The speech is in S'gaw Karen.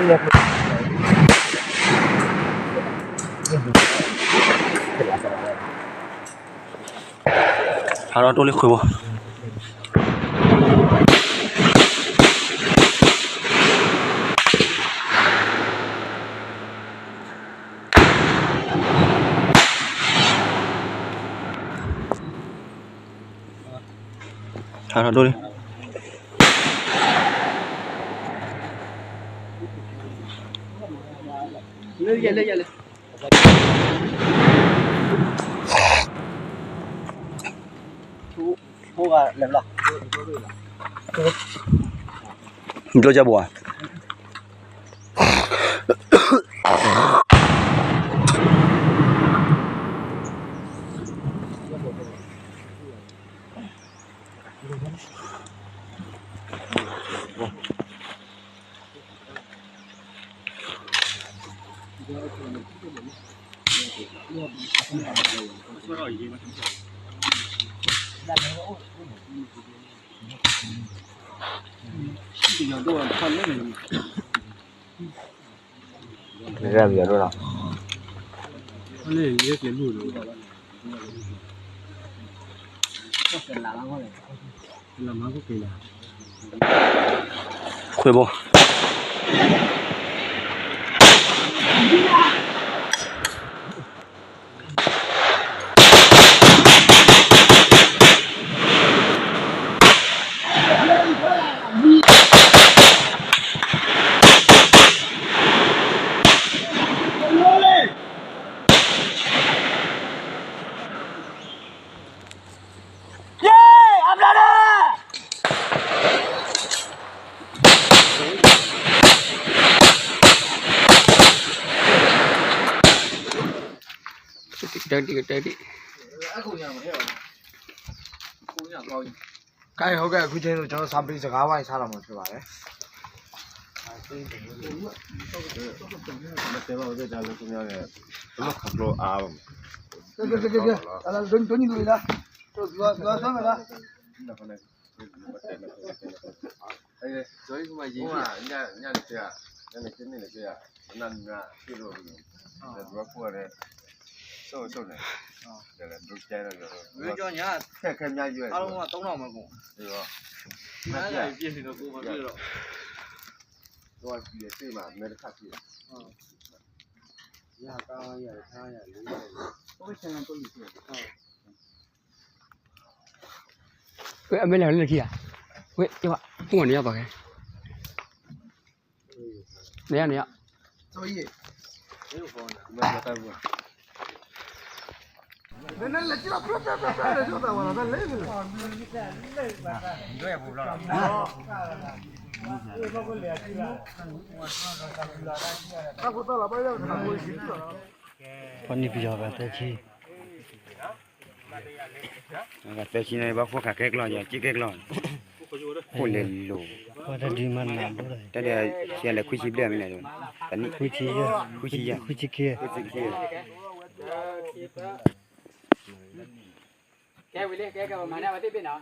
ဟးထီၣ်ဒိၣ်လံ ခွ့ဘိ. ဟးထီၣ်ဒိၣ်လံ. ဘျီကဘိဧါ. ရၣ်ပယီၤဒိၣ်လီၤ. ခွ့ဘိ. တၢ်ဒံၣ်ကတၢ်ဒံၣ်. ကဲ ဟုတ်ကဲ့ အခုချိန်ဆိုကျွန်တော်စာပေစကားဝိုင်းစတော့မှာဖြစ်ပါတယ်။ မတဲပါဘူး ကျွန်တော်လည်း ခင်ဗျားလည်း ကျွန်တော်ခပ်လို့အားပါမယ်။ ကဲ ကဲ ကဲ ကဲ အဲ့ဒါ ဒိုနံဒိုနံလား တို့ သူက သူက ဆွဲမယ်လား။ ည ညနေခင်း ညနေခင်း နေ့လည်ခင်း အနံ့နံ့ ပြည့်လို့ ဒီဘက်ကိုလည်း စိတ်စိတ်နဲ့ တယ်လေ ဒုတ်ကျဲတော့ မင်းကြောင့်ညာ ခက်ခဲများရွယ် အားလုံးက သုံးထောင်ပဲကုန် ဒီတော့ မင်းက ပြည့်နေတော့ ကိုယ်မပြည့်တော့ တော့ ပြည့်သေးမှာ မဲတစ်ခါပြည့် ရ ကားရ ရ ထားရ လေးရ ဟုတ်ကဲ့ ဆယ်နှစ် သုံးနှစ် ဟုတ် ဝဲအမဲလဲၣ်လၢခံဧါ ဝဲ ကဲဝဲ ပူၤနေရပါခဲ နေရ နေရ ပှၤန့ၣ်ပယီၤဂၤသၢဆံ ဂၤသၢဆံန့ၣ် ဘၣ်ဃိၣ်ခးကဲကျီၢ် ယက့ကဲကျီၢ် ဃိၣ်လဲၤလိၤ ပှၤတဒုမၤနၤဘိ တၢ်ဒီး ဆံးလဲၤခွံဆံဘျဲၣ်မ့ၢ်လဲၣ် တနံၣ် ခွံဆံယဲၢ် ခွံဆံယဲၢ် ခွံဆံခံ ခွံဆံခံ ကဲဝံၤလံ ကဲ ကဲ မၤန့ၢ်ဝဲသ့ၣ်ဘ့ၣ်နီၤ